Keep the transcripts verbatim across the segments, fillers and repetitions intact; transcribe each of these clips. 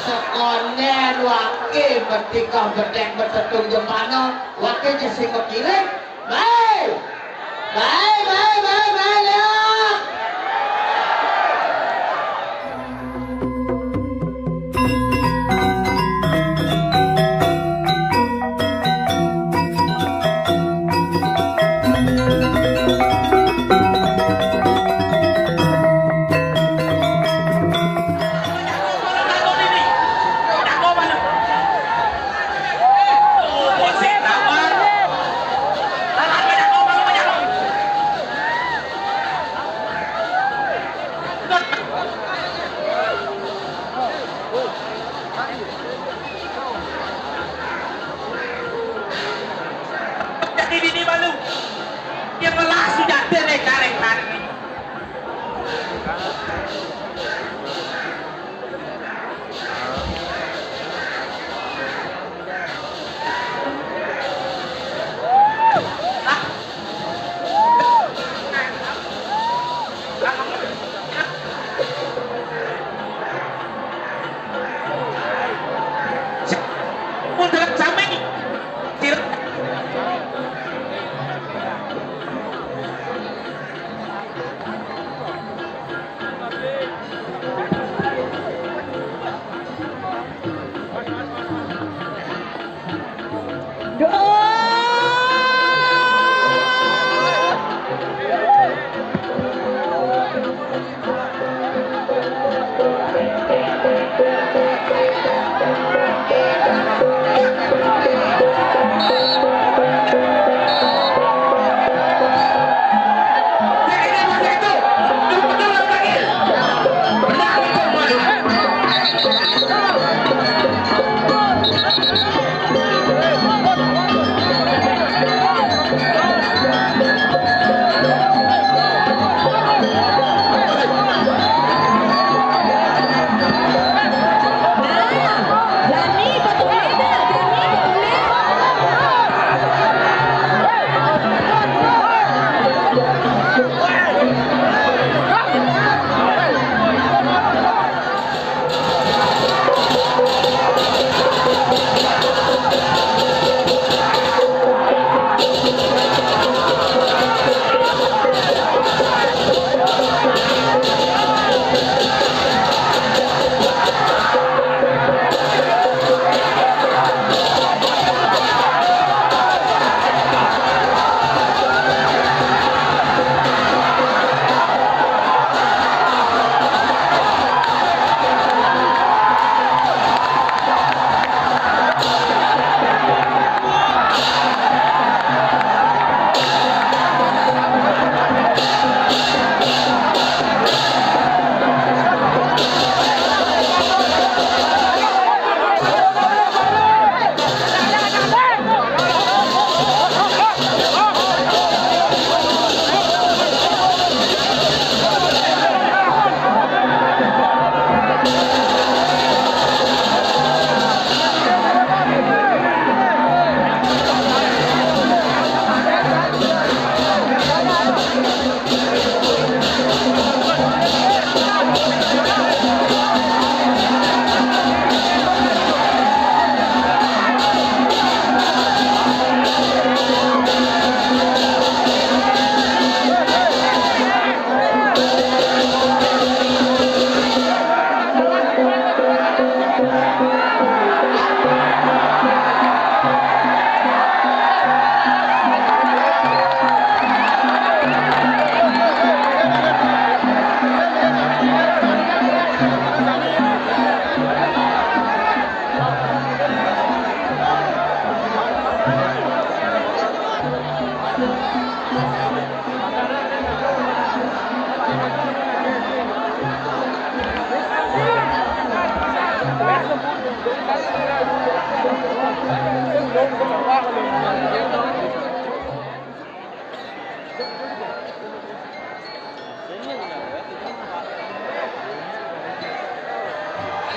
Sekonden wake, merdeka bedek betetung jemana, wake je sing mekiring. Bae. Bae, bae, bae, bae, Leak. Jadi bini malu. Dia melah sudah dene karek hari.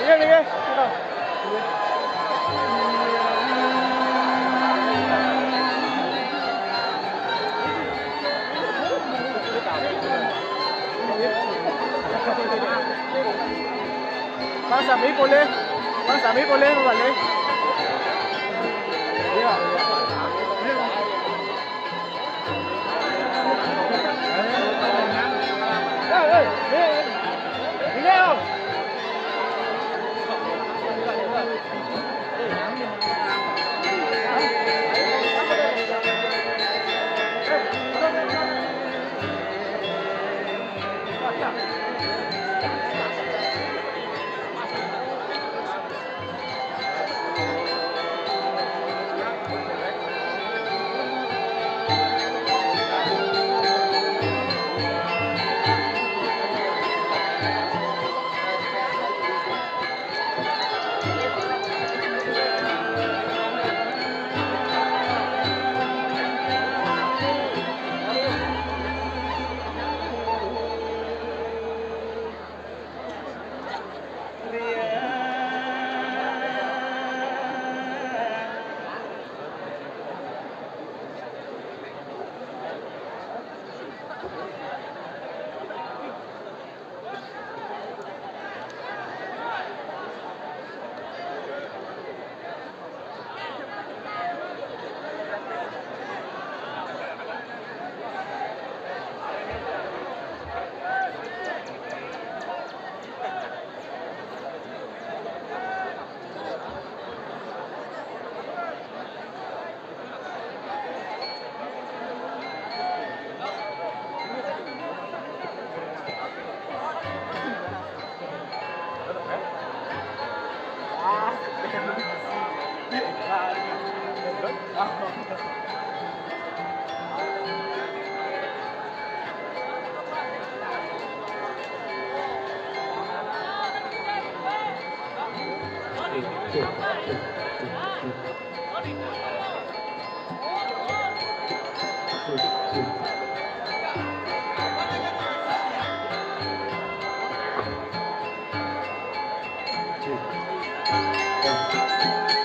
Bang sami boleh, bang sami boleh, boleh. Iya.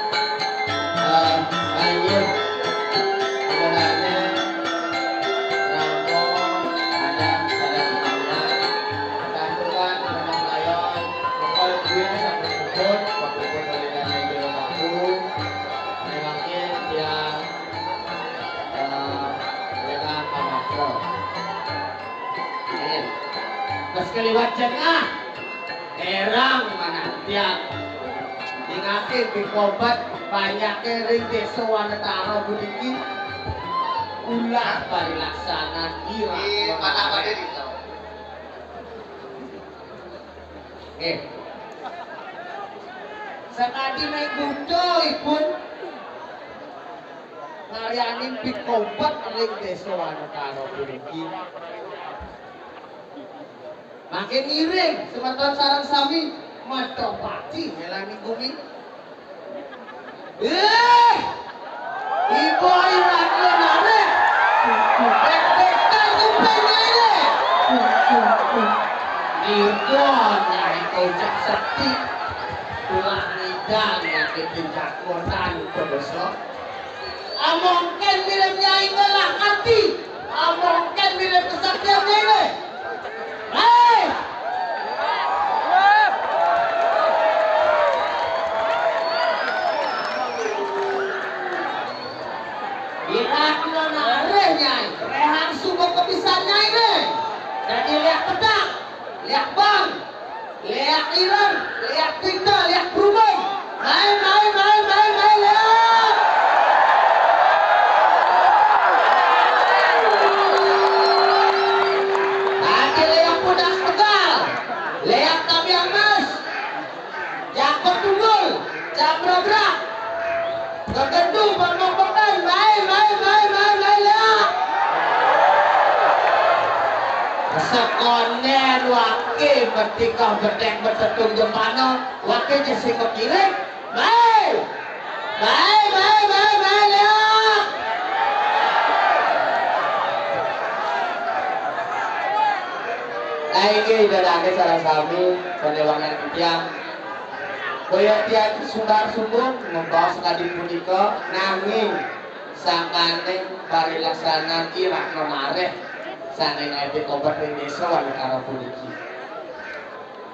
Eh, lanjut. Sebenarnya, Ramo ada pada semangat. Satu kan, Ramo Layon, pokoknya gue sampai puput, waktu pun oleh karena itu aku, memangnya dia, eh, dia kan Pak Makro. Eh, pas keliwat jengah, erang mana tiang. Ingake bikobat banyake ring desa Wanetara puniki. Ulah parilaksana ira. Di mana pada di Nggih. Sakadi nek buta ipun ngaryanin pikobat ring desa Wanetara puniki. Mangke ngiring semeton sareng sami Madhapati melani gumi. Eh! Ibu ayu lagi narik. Bek-bekan kupingnya ini. Niku Nyai Kocak Sekti. Tulah ngidang nyakitin cakuran pedoso. Amongken mirip Nyai ngelah ati. Amongken mirip kesaktian Nyai. Hei! Iratna narih, Nyai. Rehang suba kepisan, Nyai, ne. Dadi liak petak, liak bang, liak ireng, liak pita, liak berubung. Mai, mai, mai, mai, mai, liak. Dadi liak pudas tegal, liak tabiang mas. Jago tunggul, jabrobrak. Kegendu bermobokan, mai, mai, mai, mai, mai, liak. Sekonden wake betikah betek betetung jempana, wake jesi kekiring, mai. Mai, mai, mai, mai, liak. Nah, inggih, dadake sareng sami, panewangan titiang. Boyati Aji Sundar Sundung ngentos kadi punika, nanging sangkaning parilaksanan irah nomareh saking R T Komplek ring Desa Wanakara puniki.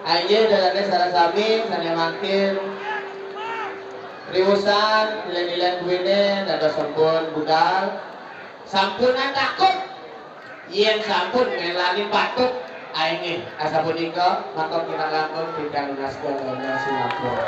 Inggih, dalane sareng sami sane mangkin riusan ilen-ilen buine dados sampun budal, sampun takut. Yen sampun ngelani patut, inggih, asapunika maka kirang langkung tigang lunas gagana sinapura.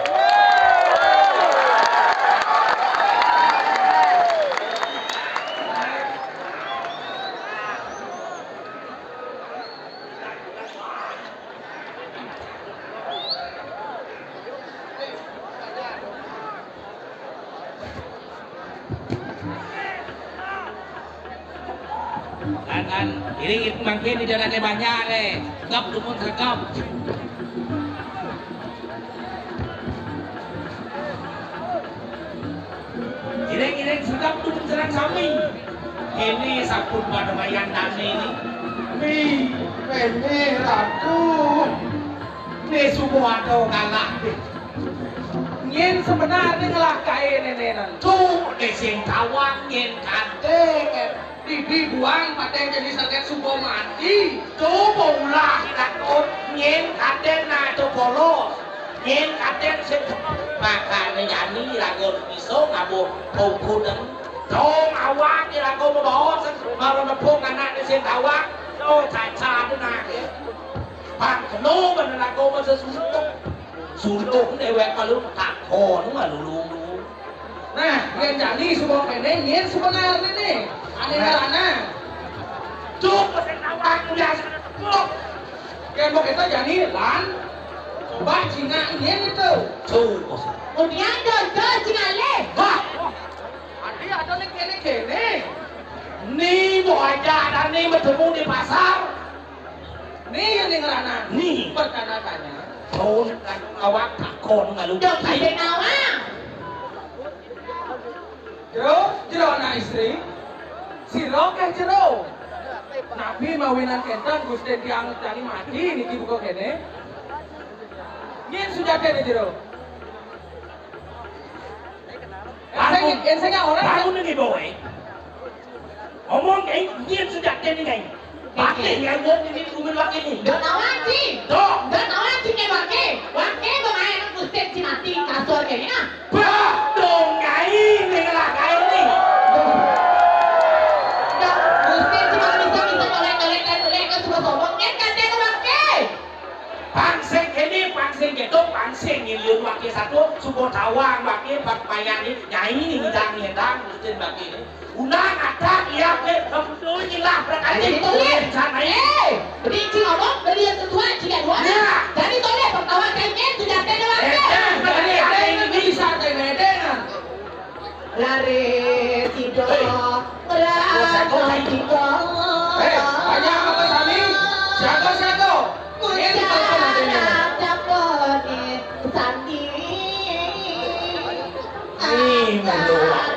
Kan, kan, iring itu mangkin di dalane banyak le. Kep dumun sregep. Iring-iring sregep dumun sareng sami. Kene sampun pada mayan dane ini. Nih, kene ratu. Nih subuh ada kalah deh. Nyen sebenarnya ngelah kae nenenan. Tuh, deh sing tawang nyen kade. Bibi buang paten jadi saget suba mati. Tuh, ulah takut. Nyen kaden na to polos. Nyen kaden sing makane jani lagu iso ngabo pungkudeng. Dong awak irago mabaos mara nepung anak di sing tawak. Tuh, caca tu nak. Pang keno bener lagu masa sunduk. Sunduk dewek malu takon malu. Nah, yen jani suba kene, yen sebenarnya nih, ane ngarana. Cuk, sing tawang udah sudah tepuk. Yen mau kita jani lan, coba Cina yen itu. Cuk. Kemudian dodol Cina le. Bah. Adi ada nih kene-kene. Nih, mau aja ada nih bertemu di pasar. Nih yang ning rana. Nih. Bertanya-tanya. Kon kan awak takon ngalu. Dok, ayo nawang. Jero, jero anak istri. Sira keh jero. Napi mawinan kenten Gusti tiang tani mati niki buka kene. Nyen sujate ne jero. Enseng, enseng orang. Bangun ini, boy. Ngomong kayak nyen sujate ne kayak. Pakai nganggo ini kumen wake ini. Dok awak ci. Dok. Dok awak ci ke wake. Wake bemain Gusti ci mati kasur kene ah. Bah, dong kai ini ngelah kai ini. Dok, Gusti ci mati bisa bisa nyolek-nyolek dan nyolek ke semua sombong. Nyen kate wake. Pangsing kene, pangsing keto, pangsing ngiliun wake satu, suba tawang wake, pak mayani, nyai ni ngidang ngedang, Gusti wake ni. Undang adat iya ke, kemudian nyilah berkat. Ayo, itu, tulis sana ini. Eh, beri ci ngomong, beri yang sesuai, ci dua. Ya. Jadi tulis pertama kali ke, sudah ada wake. Eh, eh, beri ada yang bisa, tene, tene. Lare sida ngrana sida. Hei, banyak apa sami? Siapa, siapa? Ini apa namanya? Dapet sandi. Ini mulu.